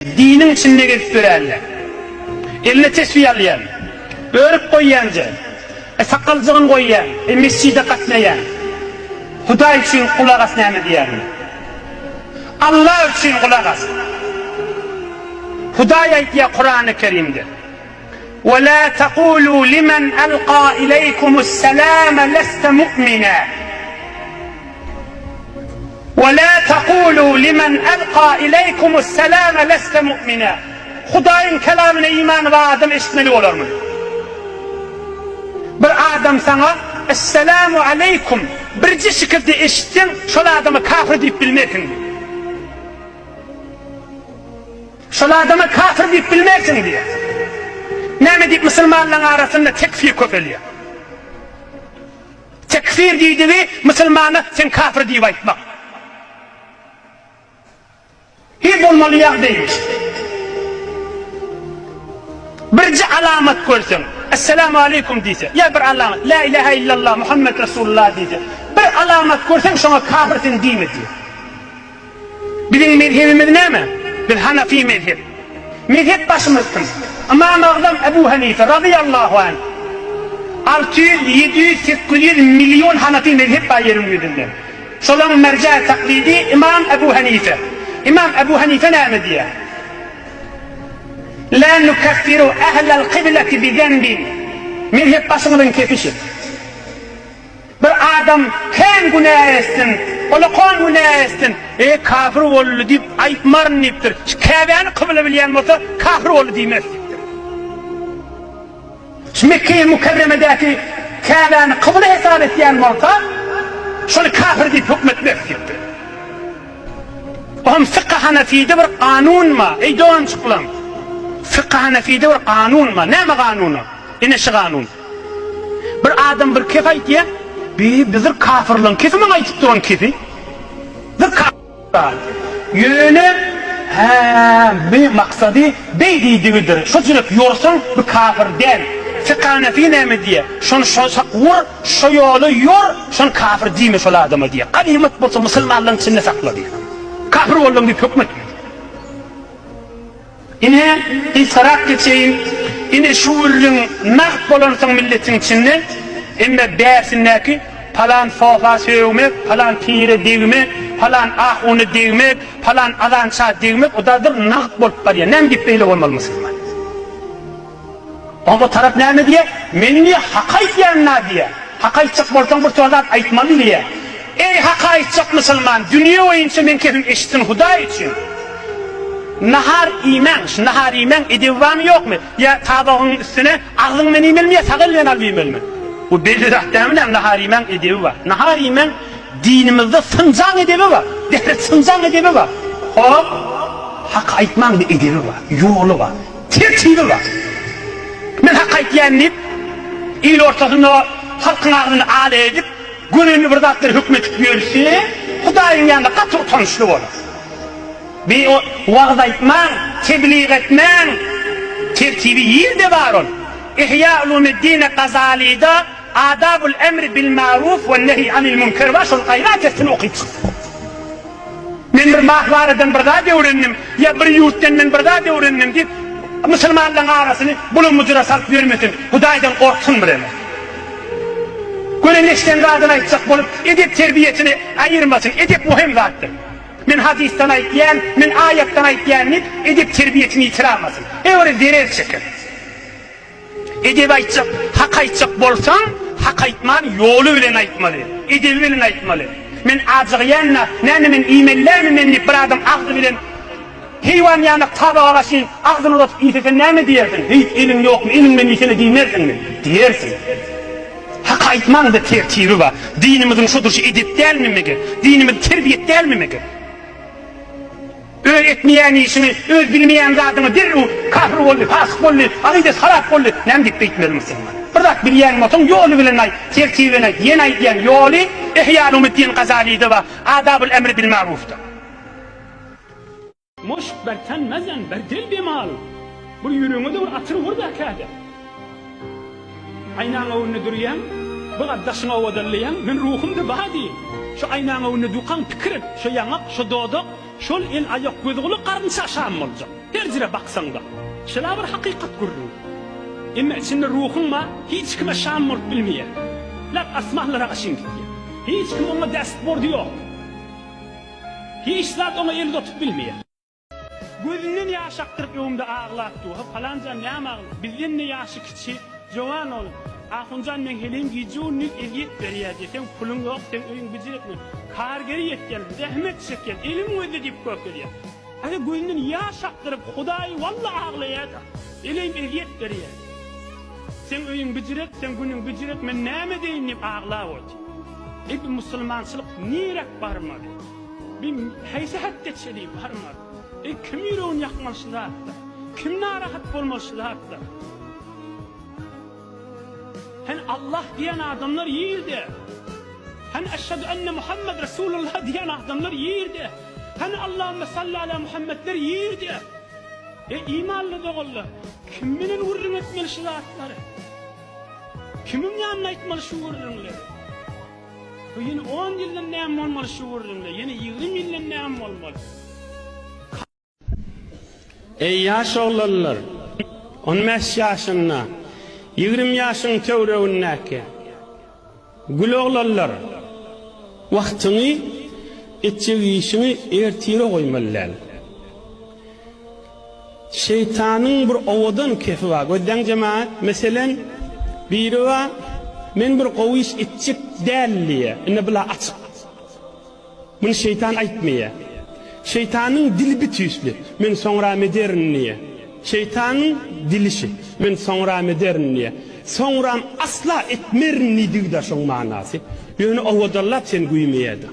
Diniň içinde gezip ýöränler. Eline tesbi alýan. Örüp goýýanja. E sakaljygyny goýýan. E mesjide gatnaýan. Hudaý üçin gulak as näme diýýänine. Allah üçin gulak as. Hudaý aýtýar Kurany Kerimde. Ve la taqulu limen alqa ileýkumus selame leste mu'mina. Ve la taqulu limen alqa ileýkumus selame leste mu'mina. Hudaýyň kelamyna imany bar adam eşitmeli bolar muny. Bir adam saňa Esselamu aleýkum birje şikilde eşitseň şol adama kafir diýip bilmersiň diýip. Şol adama kafir diýip bilmersiň diýýär. Näme diýip musulmanlaryň arasynda tekfir köpelýär. Tekfir diýdigi musulmana sen kafir diýip aýtmak. Hi bolmaly ýagdaýmyş. Birje alamat görseň, Esselamu aleýkum diýse, ýa bir alamat, La ilahe illallah Muhammed Resulullah diýse, bir alamat görseň şoňa kafir sen diýme diýýär. Biziň mezhebimiz näme? Biz Hanafi mezhep. Mezhep başymyz kim? Ymam Agzam Ebu Hanife razyýallahu anh. 600, 700, 800 million Hanafi mezhep bar ýeriň ýüzünde. Şolaň merje taklidi Ymam Ebu Hanife. Ymam Ebu Hanife näme diýýär? La nukeffiru ehlel kybleti bi zenbin. Mezhep başymyzyň kefi şu. Bir adam kän günä etsin, ulakan günä etsin, e, kafir boldy diýip aýtmaryn diýipdir. Şu Käbäni kybla bilýän bolsa, kafir boldy diýmeris diýipdir. Şu Mekge-i Mükerremedäki Käbäni kybla hesap etýän bolsa, şony kafir diýip höküm etmeris diýipdir. Ohm fykh Hanafide bir kanun bar. Eý doganjyklarym! Fykh Hanafide bir kanun bar. Näme kanuny? Ine şu kanun. Bir adam bir kef aýtýa, bi bizir kafirleň kefi maňa aýtyp duran kefi. Bir kafir. Ýöne hä bi maksady beý diýdigidir. Şo jürek ýorsaň bu kafir däl. Fykh Hanefi näme diýýä? Şony şo sak wur, şo ýola ýor, şony kafir diýme şol adama diýýä. Ganymat bolsa musulmanlaryň içinde sakla diýýä. Kafir bolduň diýip höküm etme. Ine, gysgarak geçeýin, ine şu gürrüň nagt bolansoň milletiň içinde, emme bärsindäki palan sofa sögmek, palan pire degmek, palan ahuna degmek, palan azança degmek o-da bir nagt bolup barýar. Näme diýip beýle bolmaly musulman? Oňa tarap näme diýýär? Men diýýär, hak aýtýan-da diýýär. Hak aýtjak bolsaň bir söz zat aýtmaly diýýär. Eý, hak aýtjak musulman, dünýe boýunça meň kepim eşitsin Hudaý üçin. Nahar iýmäň, şu nahar iýmäň edebi barmy ýokmy? Ýa tabagyň üstüne agzyň bilen iýmelimi ýa sag el bilen alyp iýmelimi? Bu belli zat dälmi näme nahar iýmäň edebi bar. Nahar iýmäň dinimizde synjaň edebi bar. Dähret synjaň edebi bar. Hop, hak aýtmaň bir edebi bar, ýoly bar. Tertibi bar. Men hak aýtýan diýip, il ortasynda halkyň agzyny ala edip, görenini bir zatlar höküm edip ýörse, Hudaýyň ýanynda gaty utançly bolar. Bi wagyz aýtmaň, teblig etmäň, tertibi ýerde bar ol. Ihýa ulumiddine Gazalyda Adabul emri bil maruf we nehi anil münker bar, şony gaýrat etsin okyp çyksyn. Men bir mahwaradan bir zat öwrendim, ýa bir ýurtdan men bir zat öwrendim diýip, musulmanlaryň arasyny bulam-bujura salyp ýörmesin, Hudaýdan gorksun bireme. Gören eşiden zadyny aýtjak bolup, edep-terbiýesini aýyrmasyn, edep muhim zatdyr. Men hadysdan aýtýan, men aýatdan aýtýan diýip, edep-terbiýesini ýitiralmasyn. Heý, zerer çeker. Edep aýtjak, hak aýtjak bolsaň, hak aýtman ýoly bilen aýtmaly, edebi bilen aýtmaly. Men ajygýan-da, näme men iýmeli dälmi men diýip bir adam agzy bilen heýwan ýanak tabaga başyn agzyny uzatyp iýse sen näme diýersiň? Heý, eliň ýokmy, eliň bilen iýsene diýmersiňmi? Diýersiň. Hak aýtmaň-da tertibi bar. Dinimiziň şo durşy edep dälmi meger? Dinimiz terbiýet dälmi meger? Öz etmeýän işiňi, öz bilmeýän zadyňy derrew kafir boldy, fasyk boldy, akydasy harap boldy, näme diýip beýtmeli musulman? Bir zat bilýän bolsaň ýoly bilen aýt, tertibi bilen aýt, ýene aýdýan ýoly Ihya Ulumuddin Gazalyda bar, Adabul emri bil marufda. Muşk ber ten mezen, ber dil bimal. Bir ýüregiňe-de bir atyr ur-da käde. Aýnaň öňünde durýaň, bir gat daşyňy owadanlaýaň, men ruhumda bar diý. Şu aýnaň öňünde durkaň pikir et, şu ýaňak, şu dodak, şol el, aýak, göz-gulak garynça şam boljak. Her jere baksaňda, şela bir hakykat gürrüň. Emma içinde ruhuň bar, hiç kime şam bolup bilmeýär. Lap asmanlara gaşyn gitýär. Hiç kim oňa dest bordy ýok. Hiç zat oňa el uzatyp bilmeýär. Gözünden ýaş akdyryp öňümde aglap dur. Ho palanjan näme agla. Bizden-de ýaşy kiçi, jowan ol. Ahunjan meň heleýim gije-gündiz ezýet berýär diýýär. Seň puluň ýok, seň öýüň bijir etmeli. Kargeri ýetýän, zähmet çekýän, elim gözde diýip görkezýär. Ana gözünden ýaş akdyryp Hudaý walla aglaýar-da. Heleýim ezýet berýär. Seň öýüň bijirek, seň günüň bijirek, men näme edeýin diýip aglap otyr. Eý bu musulmançylyk niräk barmaly? Bi haýsy hetde çeli barmaz. Eý kim ýüregini ýakmaly şu zatda? Kim narahat bolmaly şu zatda? Hany Allah diýen adamlar ýerde? Hany eşhedü enne Muhammed Resulullah diýen adamlar ýerde? Hany Allahümme salli ala Muhammedler ýerde? Eý imanly doganlar, kim bilen gürrüň etmeli şu zatlary? Kimiň ýanynda aýtmaly şu gürrüňleri? Bu ýene on ýyldan näme bolmaly şu gürrüňde, ýene 20 ýyldan näme bolmaly? Eý ýaş oglanlar, on bäş ýaşynda, 20 ýaşyň töweregindäki gül oglanlar, wagtyňy, etjek işiňi ertire goýmaly däl. Şeýtanyň bir owadan kefi bar. Gözläň jemagat, meselen, biri bar, men bir gowy iş etjek däl diýýär. Indi bula açyk. Muny şeýtan aýtmaýar. Şeýtanyň dili bir tüýsli. Men soňram ederin diýýär. Şeýtanyň dili şi. Men soňram ederin diýýär. Soňram asla etmerin diýdigi-de şoň manasy. Ýöne owadanlap seni güýmeýär-de.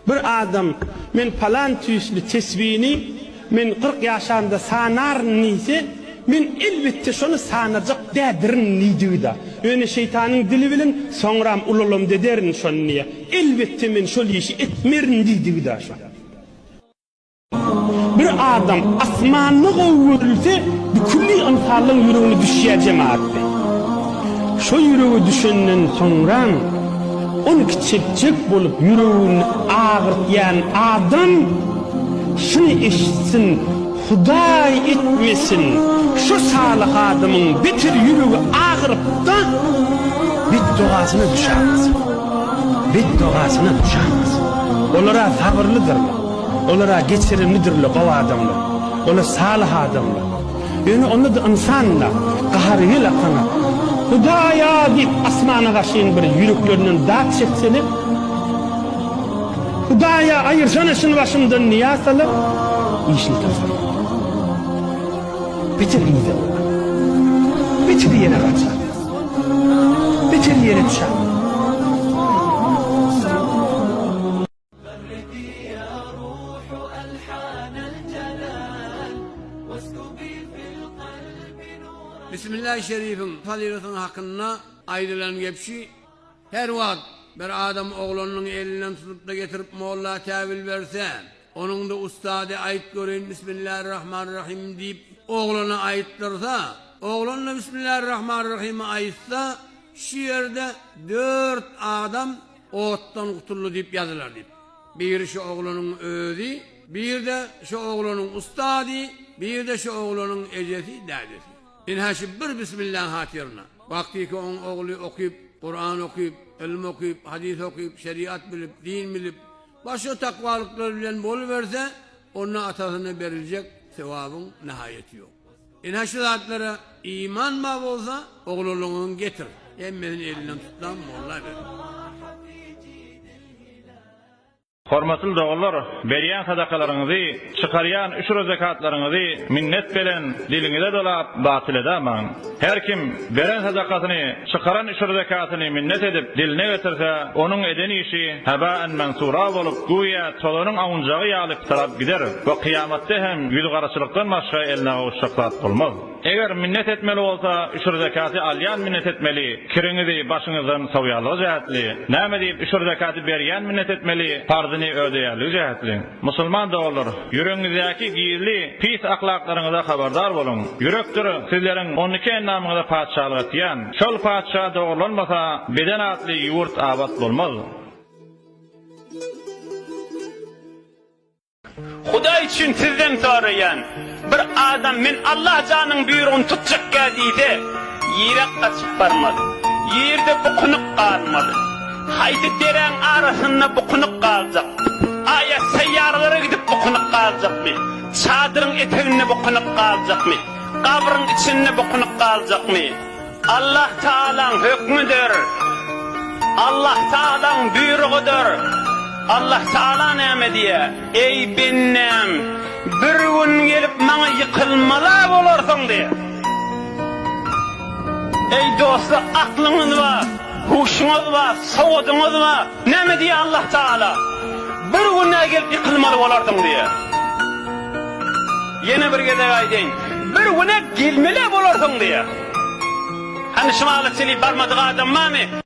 Bir adam men palan tüýsli tesbini men 40 ýaşamda sanaryn diýse, men elbetde şony sanajak dädirin diýdigi-da. Ýöne şeýtanyň dili bilen soňram ulalamda ederin şony diýýär. Elbetde men şol işi etmerin diýdigi-da şo. Bir adam asmanda gowy görülse, bükülli ynsanlaň ýüregine düşýär jemaat. Şo ýürege düşenden soňram ony kiçeltjek bolup ýüregini agyrtýan adam şuny eşitsin, Hudaý etmesin, şo salyh adamyň beter ýüregi agyrypda betdogasyna düşäýmesin. Betdogasyna düşäýmesin. Olar-a sabyrlydyrlar. Olar-a geçirimlidirler, gowy adamlar. Olar salyh adamlar. Ýöne onda-da ynsan-da, gahary gel akana, Hudaý-a diýip asmana gaşyn bir ýüreklerinden dat çekseler, Hudaý-a aýyrsana şuny başymdan diýäseler, işini tapar. Beter yza bolar. Beter ýere gaçar. Beter ýere düşer. Bismillahi şerifiň fazylatynyň hakynda aýdylan gep şu, Her wagt bir adam oglanynyň elinden tutup-da getirip molla täwil berse, onuň-da ussady aýt göreýin Bismillahirrahmanirrahim diýip oglana aýtdyrsa, oglan-da Bismillahirrahmanirrahimi aýtsa, şu ýerde dört adam otdan gutuldy diýip ýazylar diýip. Biri şu oglanyň özi, bir-de şu oglanyň ussady, bir-de şu oglanyň ejesi, dädesi. Ynha şu bir Bismillaň hatyryna. Wagtyky oň ogly okyp, Kuran okyp, ylym okyp, hadys okyp, şeriat bilip, din bilip, başga takwalyklar bilen boluberse, onda atasyna beriljek sogabyň nihaýaty ýok. Ynha şu zatlara iman bar bolsa, oglanlygyňy getir, hemmesini elinden tutlam molla ber. Hormatly doganlar, berýän sadakalaryňyzy, çykarýan üşür-zekatlaryňyzy minnet belen diliňize dolap batyl edamaň. Her kim beren sadakasyny, çykaran üşür-zekatyny minnet edip diline getirse, onuň eden işi hebaen mensura bolup, güýä tozanyň awunjagy ýaly pytrap gider we kyýamatda hem ýüzügaraçylykdan başga eline gowuşjak zat bolmaz. Eger minnet etmeli bolsa, üşür-zekaty alýan minnet etmeli, kiriňizi başyňyzdan sowýanlygy jähetli. Näme diýip üşür-zekaty berýän minnet etmeli, parzyny ödeýänligi jähetli. Musulman doganlar, ýüregiňizdäki gizli pis ahlaklaryňyza habardar boluň. Ýürekdir sizleriň 12 endamyňyza patyşalyk etýän. Şol patyşa dogrulanmasa, beden atly ýurt abat bolmaz. Hudaý üçin sizden soraýan, bir adam men Allah janyň buýrugyny tutjakka diýse, ýerek gaçyp barmaly, ýerde bukunyp galmaly. Haýsy deräň arasynda bukunyp galjak? Aýa seýýaralara gidip bukunyp galjakmy? Çadyryň eteginde bukunyp galjakmy? Gabryň içinde bukunyp galjakmy? Allah Tagalaň hökmüdir. Allah Tagalaň buýrugydyr. Allah Tagala näme diýýär? Eý bendäm, bir gün gelip maňa ýykylmala bolarsyň diýýär. Eý dostlar, aklyňyz bar, huşuňyz bar, sowadyňyz bar. Näme diýýär Allah Tagala? Bir gün-ä gelip ýykylmaly bolarsyň diýýär. Ýene bir gezek aýdaýyn, bir güne gelmeli bolarsyň diýýär. Hany şu mahala çenli barmadyk adam barmy?